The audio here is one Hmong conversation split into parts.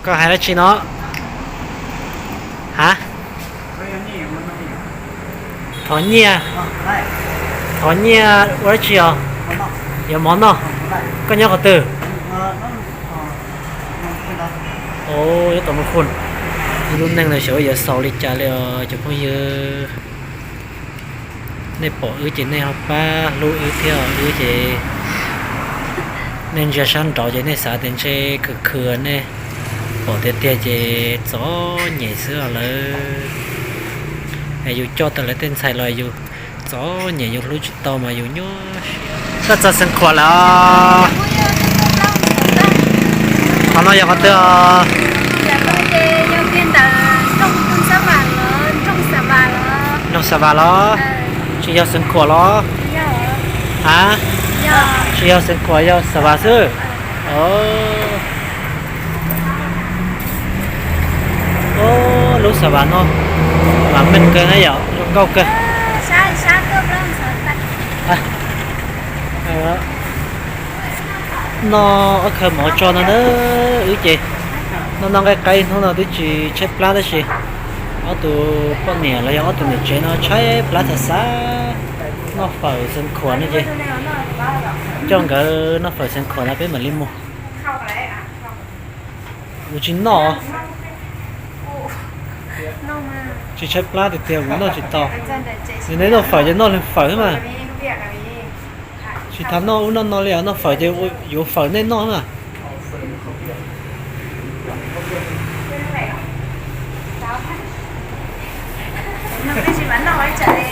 Koj hais dab tsi no? Ha? Thov nyiaj? Thov nyiaj ua dab tsi os? Yuav mov noj. Koj nyob qhov twg? Ub, yuav tau mus khu. Ib lub neej no xyov yuav xaus li cas li os cov phooj ywg. Nej pom wb ces nej ho pab hlub wb thiab, wb ces nej ntsia sab nraud ces nej xav tias ntshe khwv khwv, nej pom tiag tiag ces txom nyem xwb os lawv. Es yus coj tau lawv tej ntxhais los yus txom nyem, yus hlub tsis tau mas yus nyuaj siab. Koj txog Xeev Khuam lawm os? Qhov no yog qhov twg os? Nroog Xav Vas los? Tsis yog Xeev Khuam los? A, tsis yog Xeev Khuam, yog Xav Vas xwb. Lub Xav Vas no mas meej kawg na yom, zoo nkauj kawg. Noj ob khawv mov tso no na, wb ces noj noj nqaij qaib hnub no twb tsis tshaib plab tab sis ob tug poj niam los yog ob tug niam tsev no tshaib plab xav xav noj fawm Xeev Khuam no ces coj nkawd noj fawm Xeev Khuam no peb mam li mus. Kuv tsis noj. Tsis tshaib plab tiag tiag kuv noj tsis tau. Nws neb noj fawm ces noj leeg fawm xwb mas. Tsis tas noj ub noj no li os, noj fawm ces yuav fawm nej noj na.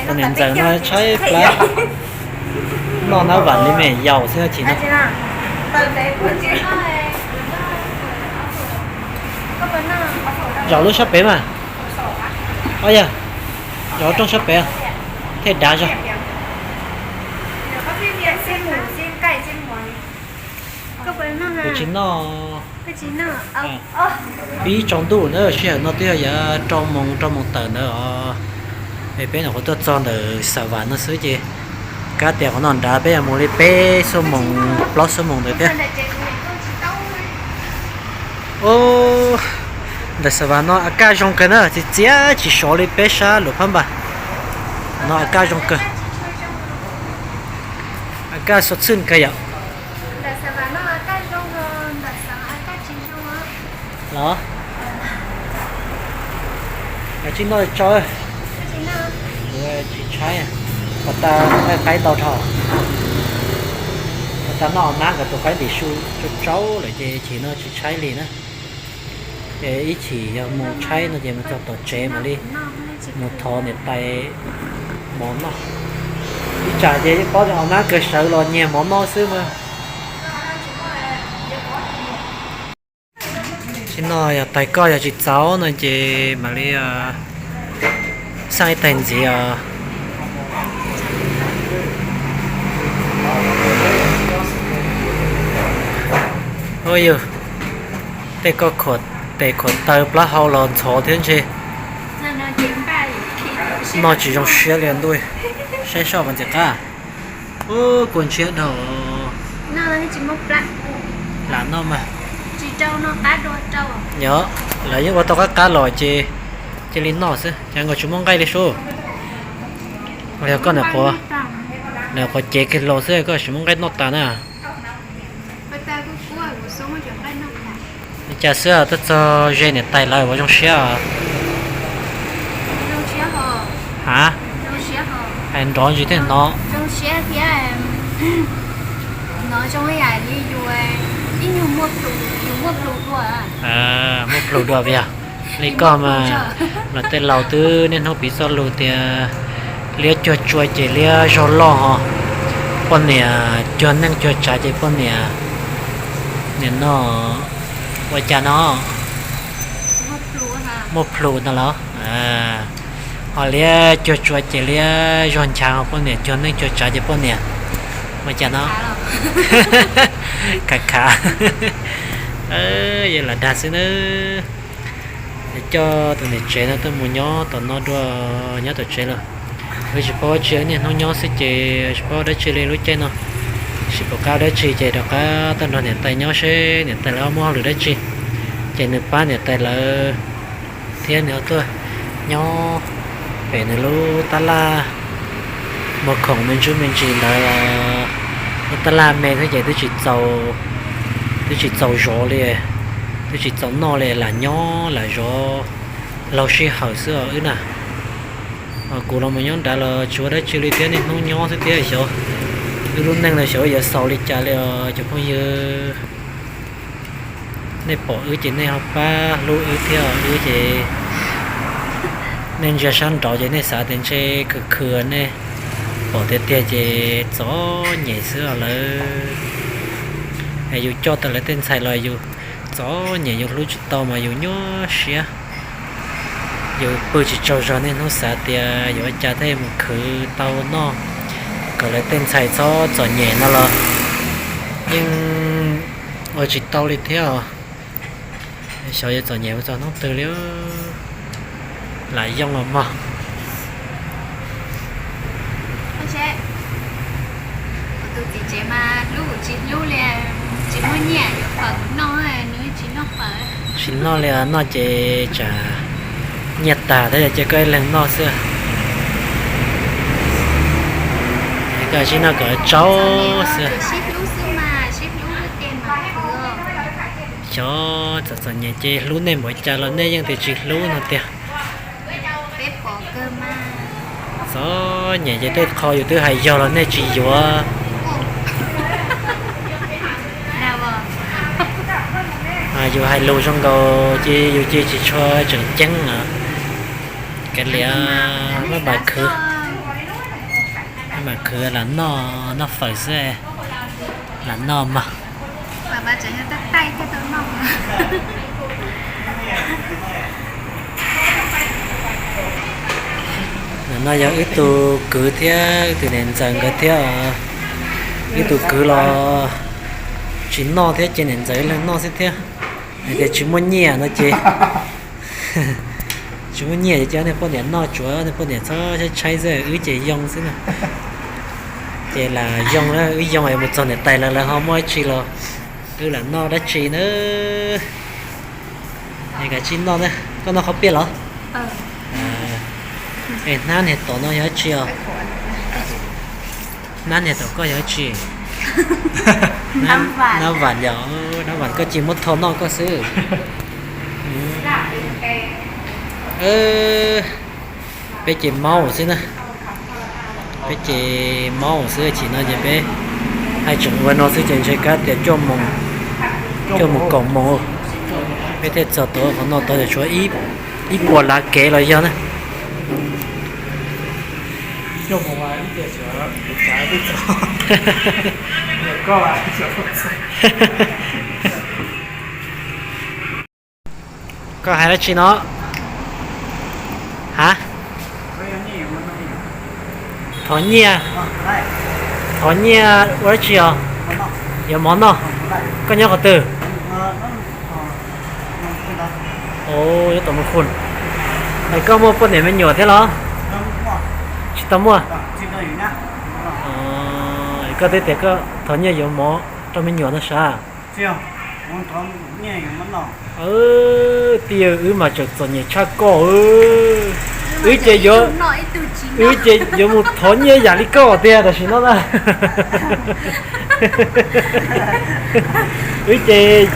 Tus niam ntxawm no tshaib plab, noj nab vam li me yaus xwb chim no. Zaum lub sab pem mas. Ob yog, zaum rooj sab pem thiaj dav zog. Kuv tsis noj. Pib tsaus ntuj na, sij hawm no twb yog yav rau moos rau moos tawm ntawd os. Es peb nyuam qhuav tuaj txog ntawm Xav Vas no xwb ces kav tias qhov no nrad peb yuav mus li peb xuab moos plaub xuab moos ntawd thiab. Ntawm Xav Vas no a kaj zoo kawg na, txias txias tsis sov li peb sab Luam Phab Npas. No a kaj zoo kawg. A kaj xov txwj kawg yom. Los, tsis noj tso, tsis tshaib. Pas tas qaib ntau dhau, pas tas noj nab nkawd tus qaib ntim su tsaub tsaub lawm ces chim no tsis tshaib li na. Ces ib chim yog mus tshaib no ces mus txog tom tsev mam li mus thov niam tais mov noj. Ib tsam ces yeej paub tias nab kawg sawv los nyiag mov noj xwb mas. Tsis noj, yog tais koj yog tsis txaus no ces mam li xaj ib tais ntxiv os. Ua yog tej koj khuam tes khuam taw plaub hau los ntxhov thiab ntshe noj tsis zoo siab li ntuj. Saib soj mas ntxim qab. Ub, kua ntshiab dhau. Lam noj mas. Yog, lawv yeej ua tau qab qab los ces cia li noj xwb, cas nkawd tsis muaj nqaij li sub. Yog koj nim qhuav, nim qhuav cev kiag los xwb koj tsis muaj nqaij noj tas na. Li cas xwb, twb txog ze niam tais lawv ua zoo siab. Ha, hais nrov ntsis thiaj hnov. Muaj plhus dua vim yog li koj mas, los tej laus twb niaj hnub piv txoj lus tias liab cuag tsua ces liab zog loj ho, poj niam cuag neej cuag tsav ces poj niam, niam no ua cas no muaj plhus no los, ho liab cuag tsua ces liab zog nchav ho poj niam cuag neej cuag tsav ces poj niam ua cas no khav khav. Yog lam dag xwb na. Coj tus niam tsev no tuaj mus nyob tom no dua, nyob tom tsev los. Wb tsis paub dab tsi, niaj hnub nyob xwb ces tsis paub dab tsi li lub caij no. Tsis pom qab dab tsi ces rov qab tuaj nrog niam tais nyob seb niam tais lawv muaj hauj lwm dab tsi. Ces nws pab niam tais lawv thiab nws tuaj nyob pem nws lub tab laj muag khoom me ntsuj me ntsis ntawd. Lub tab laj me xwb ces twb tsis txaus, twb tsis txaus zov li, twb tsis txaus noj li, lam nyob lam zov laug sij hawm xwb os wb na. Kuv los mus nyob nrad los tsis ua dab tsi li thiab, niaj hnub nyob xwb thiab xyov wb lub neej los xyov yuav xaus li cas li os cov phooj ywg. Nej pom wb ces nej ho pab hlub wb thiab, wb ces nej ntsia sab nraud ces nej xav tias ntshe khwv khwv, nej pom tiag tiag ces txom nyem xwb os lawv. Yus coj tau lawv tej ntxhais los yus txom nyem, yus hlub tsis tau mas yus nyuaj siab. Yus pw tsis tsaug zog, niaj hnub xav tias yuav ua cas thiaj mus khwv tau noj kom lawv tej ntxhais txhob txom nyem no los yeej ua tsis tau li thiab os. Xyov yuav txom nyem mus txog hnub twg li. Lam yoo los mog. Tus txiv tsev mas hlub kuv tsis hlub li, tsis muaj nyiaj yuav fawm noj, nws tsis noj fawm. Tsis noj li, noj ces tsam nyiaj tag thiab ces koj ib leeg noj xwb. Koj sib noj kom tsau xwb. Xyov txom txom nyem ces hlub nej npaum cas los nej yeej tias tsis hlub no tiag. Txom nyem ces tej qho yus twb hais yog los nej tsis yuav. Yus hais lus zoo nkaus ces yus cia tsis tshua tseem ceeb os. Kav liam, maj mam khwv, maj mam khwv lam noj, noj fawm xwb, lam noj mog. Ntawm no yog wb tus kwv thiab wb tus niam ntxawm nkawd thiab os. Wb tus kwv los tsis noj thiab ces niam ntxawm ib leeg noj xwb thiab. Hais tias tsis muaj nyiaj no ces tsis muaj nyiaj ces cia niag poj niam noj, tsuav niag poj niam txhob tshaib tshaib xwb, wb ces yoo xwb na. Ces lam yoo na, wb yoo es mus txog niam tais lawv, lawv ho muaj dab tsi los wb lam noj dab tsi na. Es kav tsij noj na. Koj noj qhob piaj los? Es hnab niag tom no yog dab tsi os? Hnab niag tom koj yog dab tsi? Hnab vam yog, hnab vam koj cia muab tho noj koj xwb. Peb ces maub xwb na. Peb ces maub xwb, chim no ces peb hais tseem ua no xwb ces ntshe kab tias cuaj moos kaum moos. Peb thiaj txog tau qhov no, tau tshuav ib puas lav kev los yog na. Koj hais dab tsi no? Ha? Thov nyiaj. Thov nyiaj ua dab tsi os? Yuav mov noj. Koj nyob qhov twg? Nyob tom Mus Khun. Es koj muaj poj niam me nyuam thiab los? Tsis tau muaj. Koj twb tias koj thov nyiaj yuav mov rau me nyuam no sav. Tij, wb mas tseem txom nyem tshaj koj. Wb ces yuav, wb ces yuav mus thov nyiaj yam li koj tiag tam sim no na. Wb ces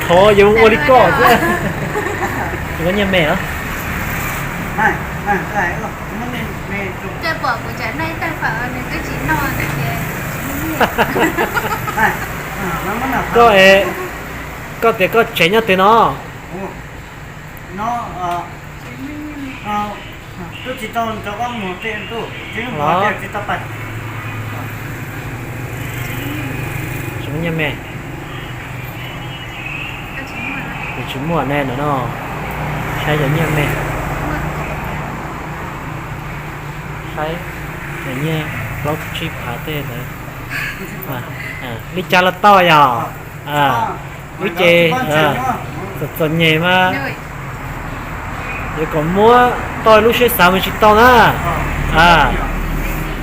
thov yuav mus ua li koj xwb. Tsis muaj nyiaj me os. Koj, koj tias koj tsev nyob twg no? Tsis muaj nyiaj me. Kuv tsis muaj ne no no. Saib yog nyiaj me. Saib yog nyiaj plaub tsib phav tej ntawd. Li cas los tau yog. Wb ces txom txom nyem mas yuav kom muab tau lub siab xav mas tsis tau na.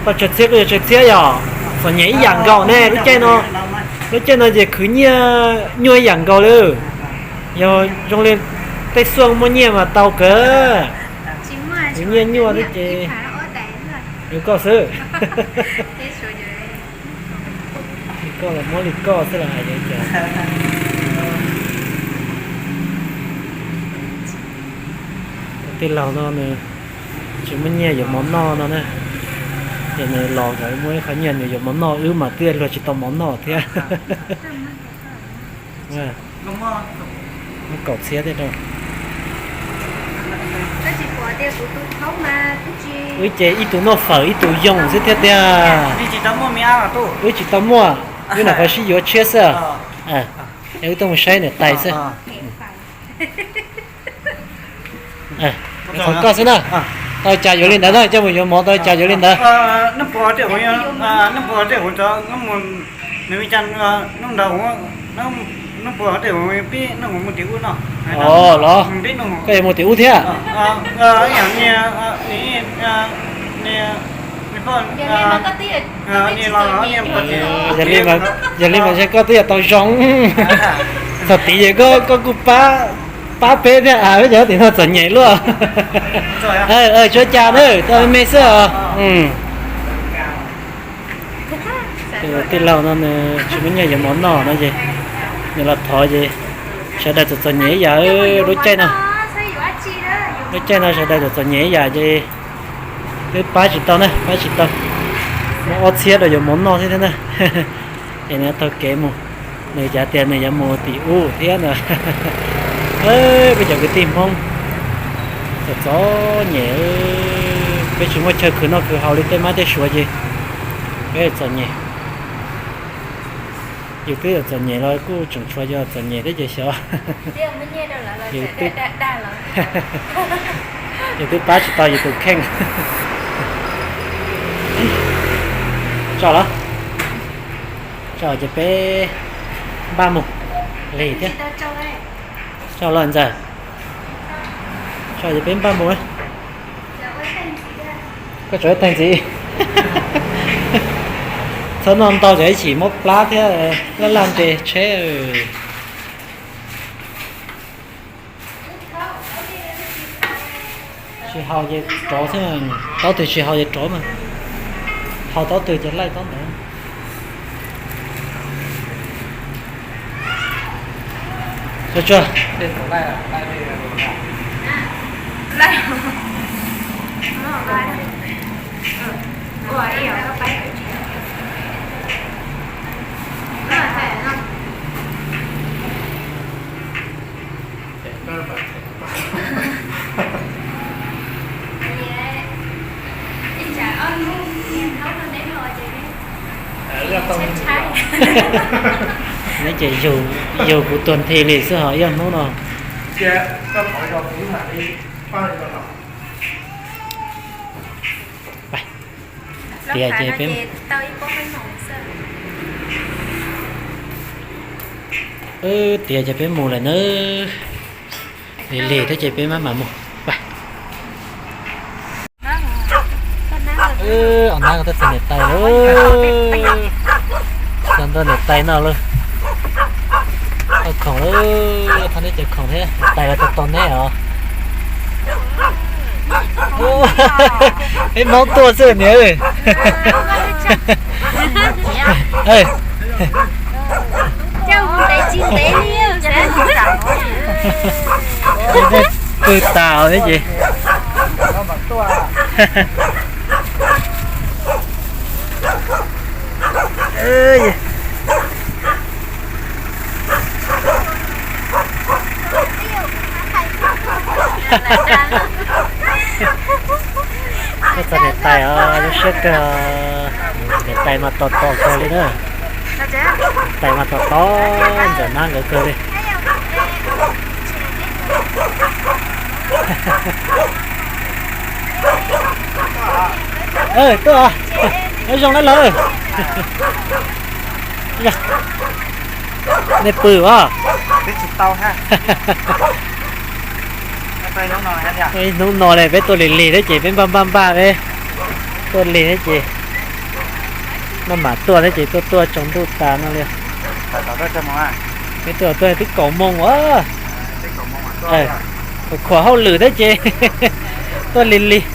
Tau tsawg txhiab kuj yog tsawg txhiab yog. Txom nyem ib yam nkaus ne lub caij no. Lub caij no ces khwv nyiaj nyuaj ib yam nkaus lawm. Yog zoo li tej xuaj muaj nyiaj mas tau kawg. Yus nyiaj nyuaj thiab ces yus koj xwb. Li koj los muab li koj xwb los hais li cas. Tij laug no nws tsis muaj nyiaj yuav mov noj no na, ces nws los nkawd muab ib qho nyiaj nws yuav mov noj, wb mas twb luag tsis tau mov noj thiab. Muab kaum txhiab thiab rau. Wb ces ib tug noj fawm ib tug yoo xwb thiab tiag. Wb tsis tau muaj, wb nov qhov sib yuav tshiab xwb. Es wb tuaj mus saib niam tais xwb. Qhov koj xwb na. Tau cas yuav li ntawd na, coj mus yuav mov tau cas yuav li ntawd. Los, koj yuav mus tim ub thiab. Yog li mas koj twb yuav tau zoo. Thaum tid es koj kuj pab, pab peb thiab, peb cov tim no txom nyem luaj. Tsuav cas na, tau me xwb os. Tij laug no nws tsis muaj nyiaj yuav mov noj no ces nws los thov ces sawv daws txom txom nyem ib yam lub caij no. Lub caij no sawv daws txom txom nyem ib yam ces twb pab tsis tau na, pab tsis tau. Muab ob txhiab rau yuav mov noj thiab thiab na. Es nws taug kev mus, nws cav tias nws yuav mus tim ub thiab na. Peb cov kwv tij Hmoob txom txom nyem, peb tsis muaj chaw khwv noj khwv haus li tej mab tej suav ces peb txom nyem. Yus twb txom nyem los kuj tseem tshuav yus txom nyem thiab ces xyov. Yus twb pab tsis tau yus tus kheej. Tso los, tso ces peb npaj mus li thiab. Tso los ntxawm, tso ces peb npaj mus. Koj tso ib tag ntxiv. Txhob noj ntau ces ib chim mob plab thiab laj laj nte tsheb. Tsis haus ces rov xwb, taub twg tsis haus ces rov mas. Haus taub twg ces laij taub ntawd. Tsuag tsuag. Neb ces yug kuv tuag nthi li xwb ho ib ob hnub no. Tiav ces peb, tiav ces peb mus lawm nawb. Lig lig thiab ces peb maj mam mus. Os, nab, koj twb txog niam tais lawm. Txog ntua niam tais no lawm. Tau khoom lawm, thov neb cov khoom thiab, niam tais los tau tau neb os. Peb Hmoob tuaj xwb niam. Pw tas thiab ces. Koj txog niam tais os, zoo siab kawg. Niam tais mas tos tos kawg li na. Niam tais mas tos tos ntxawm nab nkawd kawg li. Tuaj, nyob zoo na lawm. Nej pw os. Ib hnub no li peb tuaj lig lig thiab ces peb npaj npaj npaj peb tuaj lig thiab ces maj mam tuaj thiab ces tuaj tuaj tsaus ntuj tas no li. Peb tuaj tuaj twb kaum moos os. Khuam hauj lwm thiab ces tuaj lig lig.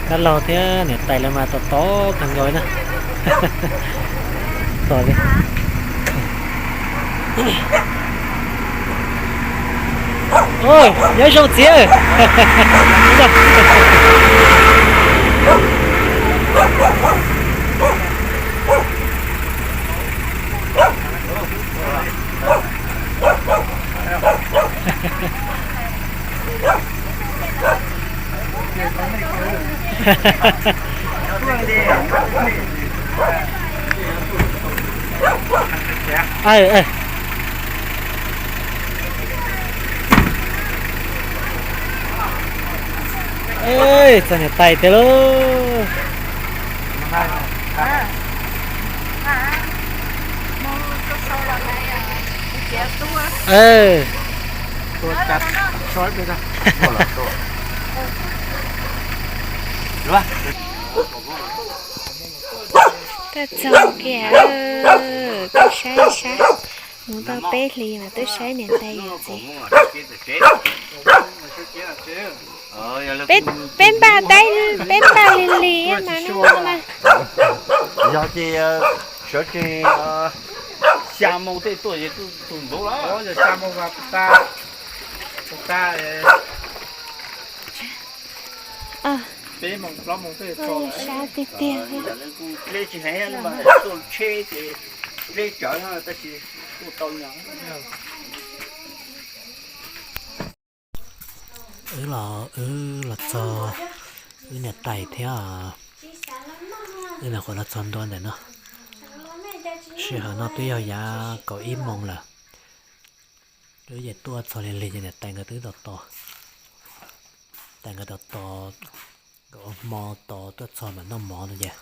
Dab laug thiab niam tais lawv mas tos tos kawg nkaus na. Tos li. Nyob zoo txiv. Txog niam tais tiag lauj. Tuaj txog kiag, tuaj saib saib, mus tau peb hlis mas tuaj saib niam tais yawm txiv. Peb npaj teb, peb npaj lig lig mas no na. Yog ces sawv tsees xya moo tej tuaj es tus ntxuv lawm. Sab tiag tiag thiab. Dleb tsis heev, tuaj tsheb ces dleb tsawv no tab sis tuaj tau nyo. Wb los, wb los txog, wb niam tais thiab, wb nyuam qhuav los txog ntua ntawm no. Sij hawm no twb yog yav kaum ib moos lawm. Wb ces tuaj txog lig lig ces niam tais nkawd twb tos tos, tais nkawd tos tos, nkawd ua hmo tos tuaj txog mam noj mov no ces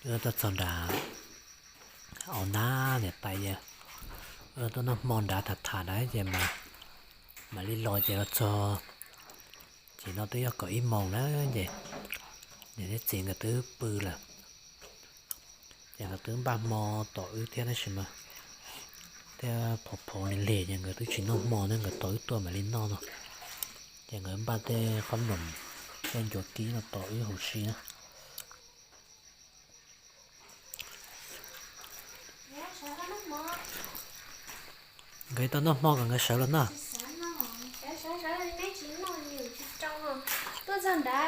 wb tuaj txog nram hauv nab niam tais ces wb tuaj noj hmo nrad tham tham nrad ces mam li los ces los txog. Ces no twb yog kaum ib moos na ces niam thiab txiv nkawd twb pw lawm. Ces nkawd twb npaj hmo tos wb thiab tab sis mas thiab phov phov lig lig ces nkawd twb tsis noj hmo thiab, nkawd tos wb tuaj mam li noj no. Ces nkawd npaj tej qhob noom, tej ncuav kib no tos wb huv si na. Nkawd tau noj hmo kom nkawd sawv los noj. Tuaj txog nrad.